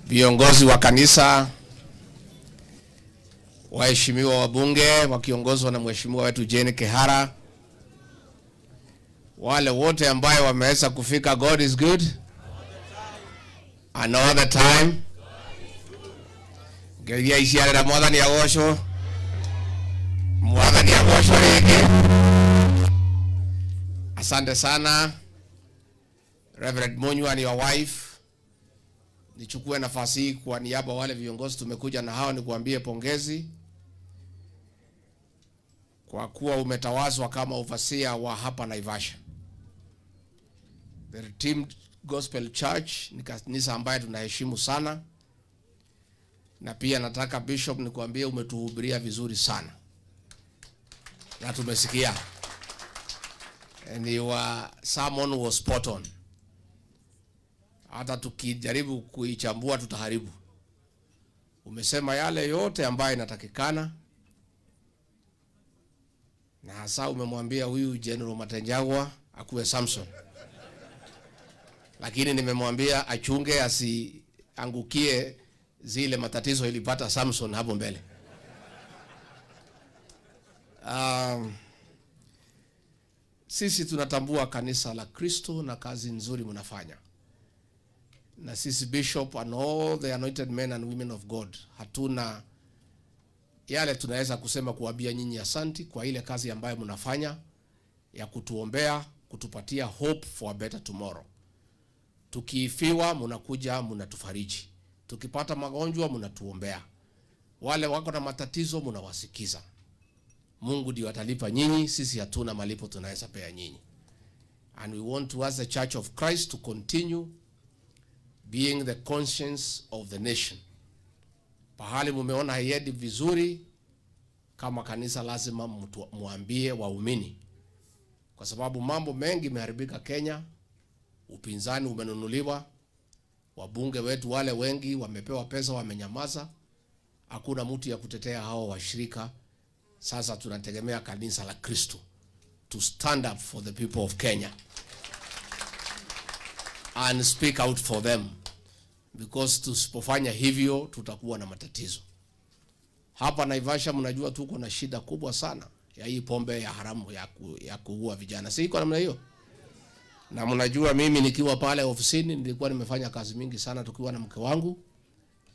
Viongozi wa kanisa, waheshimiwa wabunge wakiongozwa na mheshimiwa wetu Jane Kehara, wale wote ambayo wameweza kufika, God is good and all the time. Ngeria iciarira Mwathani agocwo, Mwathani agocwo ringi. Asante sana Reverend Munyua and your wife. Nichukue nafasi hii kwa niaba wale viongozi tumekuja na hao nikuambie pongezi kwa kuwa umetawazwa kama overseer wa hapa Naivasha. The Redeemed Gospel Church ni kanisa ambaye tunaheshimu sana, na pia nataka Bishop nikuambie umetuhubiria vizuri sana na tumesikia, and your sermon was spot on. Hata tukijaribu kuichambua tutaharibu. Umesema yale yote ambayo inatakikana, na hasa umemwambia huyu General Matenjagwa akuwe Samson, lakini nimemwambia achunge asiangukie zile matatizo ilipata Samson hapo mbele. Sisi tunatambua kanisa la Kristo na kazi nzuri mnafanya. Na sisi Bishop and all the anointed men and women of God, hatuna yale tunaweza kusema kuambia nyinyi asanti kwa ile kazi ambayo mnafanya ya kutuombea, kutupatia hope for a better tomorrow. Tukifiwa mnakuja mnatufariji. Tukipata magonjwa mnatuombea. Wale wako na matatizo mnawasikiza. Mungu ndiye atalipa nyinyi, sisi hatuna malipo tunaweza pea nyinyi. And we want to, as the Church of Christ, to continue being the conscience of the nation. Pahali mumeona haiendi vizuri, kama kanisa lazima muambie waumini, kwa sababu mambo mengi imeharibika Kenya. Upinzani umenunuliwa, wabunge wetu wale wengi wamepewa pesa, wamenyamaza. Hakuna mtu ya kutetea hao washirika. Sasa tunategemea kanisa la Kristo to stand up for the people of Kenya and speak out for them, because tusipofanya hivyo tutakuwa na matatizo. Hapa Naivasha mnajua tuko na shida kubwa sana ya hii pombe ya haramu ya kuua vijana. Si iko namna hiyo? Na mnajua mimi nikiwa pale ofisini nilikuwa nimefanya kazi mingi sana tukiwa na mke wangu,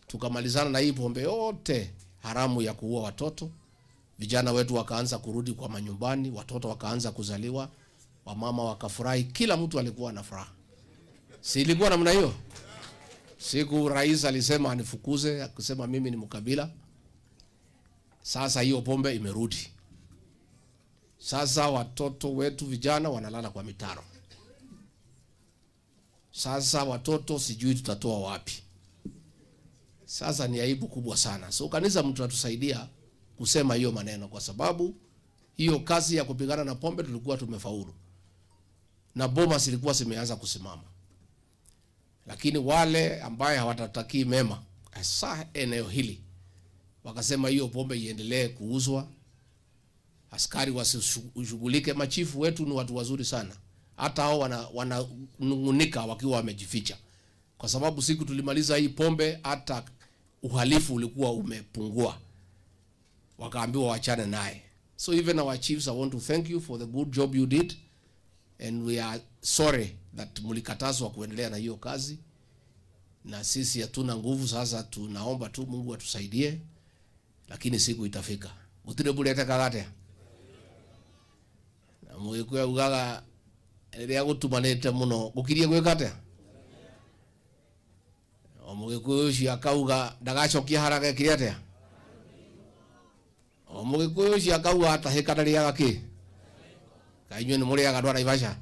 tukamalizana na hii pombe yote haramu ya kuua watoto. Vijana wetu wakaanza kurudi kwa manyumbani, watoto wakaanza kuzaliwa, wamama wakafurahi, kila mtu alikuwa na furaha. Si ilikuwa namna hiyo? Siku rais alisema anifukuze, akisema mimi ni mkabila. Sasa hiyo pombe imerudi. Sasa watoto wetu vijana wanalala kwa mitaro. Sasa watoto sijui tutatoa wapi. Sasa ni aibu kubwa sana. So kanisa mtu atusaidia kusema hiyo maneno, kwa sababu hiyo kazi ya kupigana na pombe tulikuwa tumefaulu, na boma zilikuwa zimeanza kusimama. Lakini wale ambaye hawatatakii mema hasa eneo hili wakasema hiyo pombe iendelee kuuzwa, askari wasishughulike. Machifu wetu ni watu wazuri sana, hata hao wananungunika wakiwa wamejificha, kwa sababu siku tulimaliza hii pombe hata uhalifu ulikuwa umepungua, wakaambiwa waachane naye. So even our chiefs, I want to thank you for the good job you did, and we are sorry that mlikatazwa kuendelea na hiyo kazi, na sisi hatuna nguvu sasa, tunaomba tu Mungu atusaidie, lakini siku itafika. Gutire burete kagate na mugikuya ugaga riria gutumanite muno gukirie gwika o mugikuyu ucio akauga ndagacokia haraka ekire atia, o mugikuyu ucio akauga atahika ndariaga ki ka inyuĩ nĩ mũrĩaga andũ a Naivasha.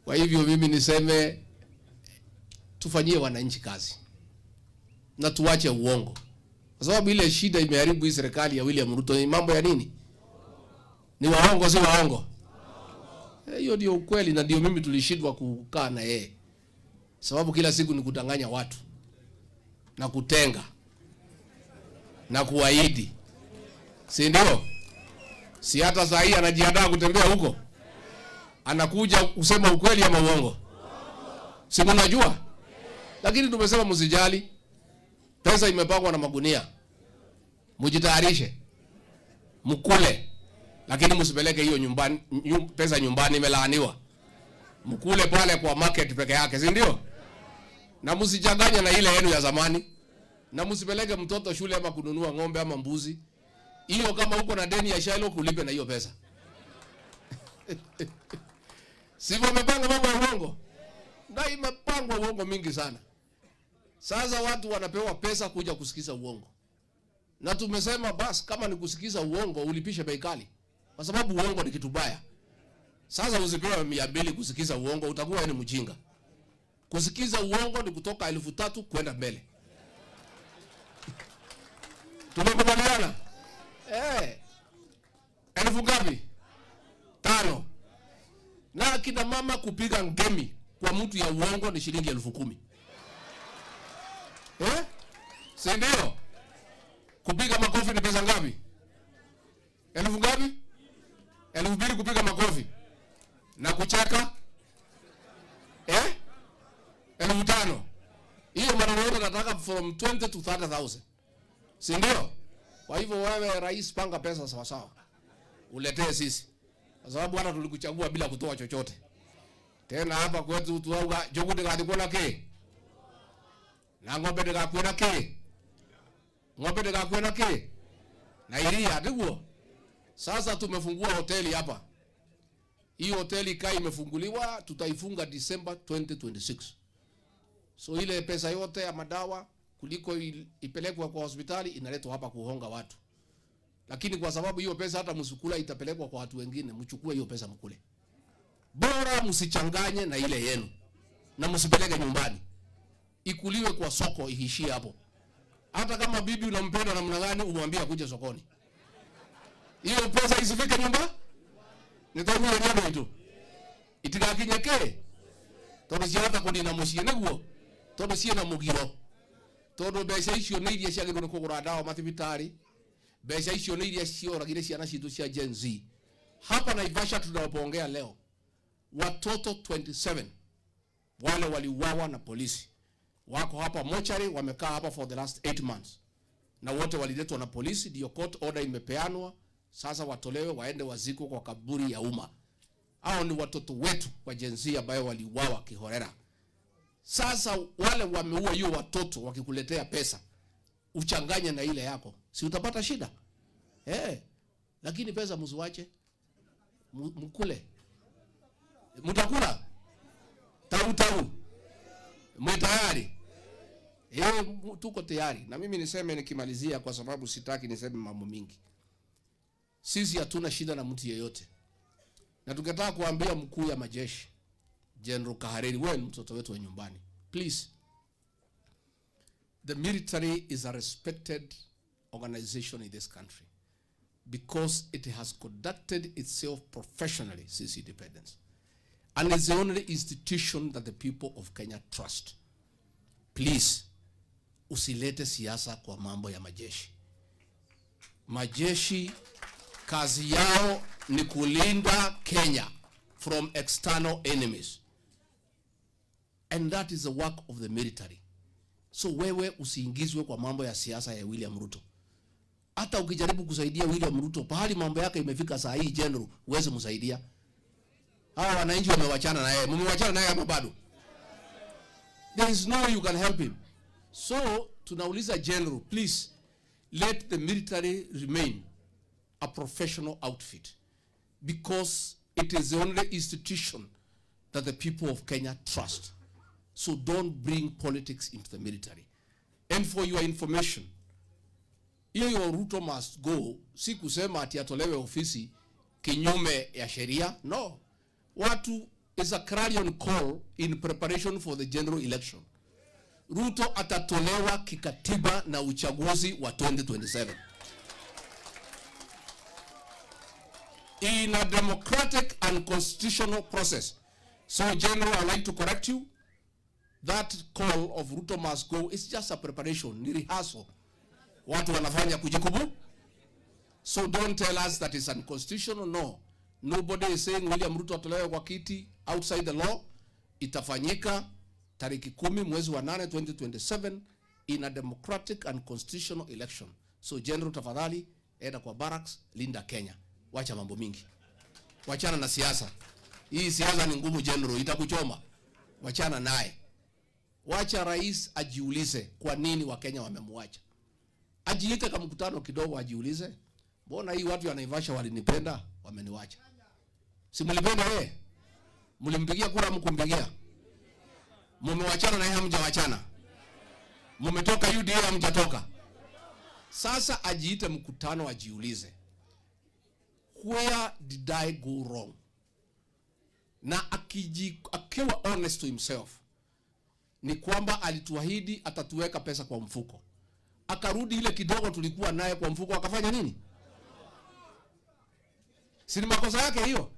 Kwa hivyo mimi niseme tufanyie wananchi kazi na tuache uongo, kwa sababu ile shida imeharibu hii serikali ya William Ruto ni mambo ya nini? Ni waongo, si waongo? Hiyo ndio ukweli, na ndio mimi tulishindwa kukaa na yeye, sababu kila siku ni kudanganya watu na kutenga na kuahidi, si ndio? Si hata saa hii anajiandaa kutembea huko, anakuja kusema ukweli ama uongo? Si mnajua? Lakini tumesema msijali. Pesa imepangwa na magunia. Mjitayarishe. Mkule. Lakini msipeleke hiyo nyumbani, pesa nyumbani imelaaniwa. Mkule pale kwa market peke yake, si ndio? Na msichanganye na ile yenu ya zamani. Na msipeleke mtoto shule ama kununua ng'ombe ama mbuzi. Hiyo kama uko na deni ya Shylock ulipe na hiyo pesa. Sivyo wamepanga mambo ya uongo? Na imepangwa uongo mingi sana. Sasa watu wanapewa pesa kuja kusikiza uongo. Na tumesema bas, kama ni kusikiza uongo ulipishe bei kali. Kwa sababu uongo ni kitu baya. Sasa usipewe 200 kusikiza uongo, utakuwa ni mjinga. Kusikiza uongo ni kutoka 3,000 kwenda mbele. Tumekubaliana? 1,000 ngapi? 5. Na akina mama kupiga ngemi kwa mtu ya uongo ni shilingi 10,000. Si ndio? Kupiga makofi ni pesa ngapi? 1,000 ngapi? 2,000 kupiga makofi. Na kucheka? 5,000. Hiyo maneno yote nataka from 20 to 30,000. Si ndio? Kwa hivyo wewe rais, panga pesa sawa sawa. Uletee sisi. Kwa sababu hata tulikuchagua bila kutoa chochote. Tena hapa kwetu tuauga jogu ndikathikwo ke. Na ng'ombe ndĩgakuo na kĩ? Ng'ombe ndĩgakuo na kĩ? Na iria ndiguo. Sasa tumefungua hoteli hapa. Hii hoteli kai imefunguliwa, tutaifunga December 2026. So ile pesa yote ya madawa kuliko ipelekwa kwa hospitali inaletwa hapa kuhonga watu. Lakini kwa sababu hiyo pesa hata msukula itapelekwa kwa watu wengine, mchukue hiyo pesa mkule. Bora msichanganye na ile yenu. Na msipeleke nyumbani. Ikuliwe kwa soko, iishie hapo. Hata kama bibi unampenda namna gani, umwambie akuje sokoni. Hiyo pesa isifike nyumba? Nitakuwa ndio tu. Itigakinyeke. Tondu ciahota kunina muciĩ nĩguo. Tondu ciĩna mũgiro. Tondu mbeca icio nĩ iria ciagĩrĩirwo nĩ kũgũra ndawa mathibitarĩ. Mbeca icio nĩ iria cioragire ciana citũ cia Gen Z. Hapa Naivasha tunapoongea leo, watoto 27 wale waliuawa na polisi wako hapa mochari, wamekaa hapa for the last 8 months. Na wote waliletwa na polisi, ndio court order imepeanwa. Sasa watolewe waende wazikwe kwa kaburi ya umma. Hao ni watoto wetu wa Gen Z ambao waliuawa kiholela. Sasa wale wameua hiyo watoto wakikuletea pesa, uchanganye na ile yako, si utapata shida? Lakini pesa msiwache. Mkule. Mtakula. Tau tau. Mwe tayari? Tuko tayari. Na mimi niseme nikimalizia, kwa sababu sitaki niseme mambo mingi. Sisi hatuna shida na mtu yeyote. Na tungetaka kuambia mkuu ya majeshi General Kahariri, wewe ni mtoto wetu wa nyumbani. Please. The military is a respected organization in this country because it has conducted itself professionally since independence. And it's the only institution that the people of Kenya trust. Please, usilete siasa kwa mambo ya majeshi. Majeshi kazi yao ni kulinda Kenya from external enemies. And that is the work of the military. So wewe usiingizwe kwa mambo ya siasa ya William Ruto. Hata ukijaribu kusaidia William Ruto, pahali mambo yake imefika saa hii, General, uweze msaidia. Hawa wananchi wamewachana na yeye. Mmewachana naye ama bado? There is no way you can help him. So tunauliza General, please let the military remain a professional outfit, because it is the only institution that the people of Kenya trust. So don't bring politics into the military. And for your information, hiyo Ruto must go, si kusema ati atolewe ofisi kinyume ya sheria. No. Watu is a clarion call in preparation for the general election. Ruto atatolewa kikatiba na uchaguzi wa 2027. In a democratic and constitutional process. So General, I'd like to correct you. That call of Ruto must go is just a preparation, ni rehearsal. Watu wanafanya kujikubu. So don't tell us that it's unconstitutional. No. Nobody is saying William Ruto atolewe kwa kiti outside the law. Itafanyika Tariki 10 mwezi wa 8 2027 in a democratic and constitutional election. So General, tafadhali enda kwa barracks, linda Kenya. Wacha mambo mingi. Wachana na siasa. Hii siasa ni ngumu General, itakuchoma. Wachana naye. Wacha rais ajiulize kwa nini Wakenya wamemwacha. Ajiite kama mkutano kidogo ajiulize, mbona hii watu ya Naivasha walinipenda, wameniwacha. Si mlipenda yeye? Mlimpigia kura, mkumpigia? Mmewachana na yeye, hamjawachana? Mmetoka UDA, hamjatoka? Sasa ajiite mkutano ajiulize, where did I go wrong? Na akiwa honest to himself, ni kwamba alituahidi atatuweka pesa kwa mfuko. Akarudi ile kidogo tulikuwa naye kwa mfuko, akafanya nini? Si ni makosa yake hiyo?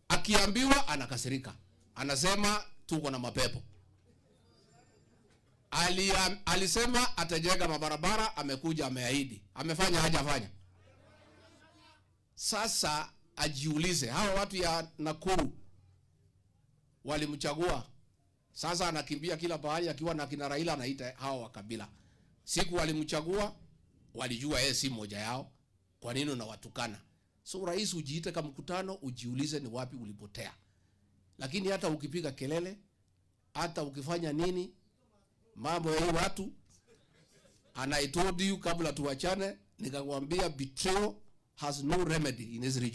Akiambiwa anakasirika, anasema tuko na mapepo. Alisema atajenga mabarabara, amekuja ameahidi. Amefanya hajafanya? Sasa ajiulize, hawa watu ya Nakuru walimchagua. Sasa anakimbia kila pahali akiwa na kina Raila, anaita hawa wa kabila. Siku walimchagua, walijua yeye si mmoja yao. Kwa nini unawatukana? So rais ujiite kama mkutano, ujiulize ni wapi ulipotea. Lakini hata ukipiga kelele, hata ukifanya nini, mambo ya watu, and I told you kabla tuachane, nikakwambia betrayal has no remedy in this region.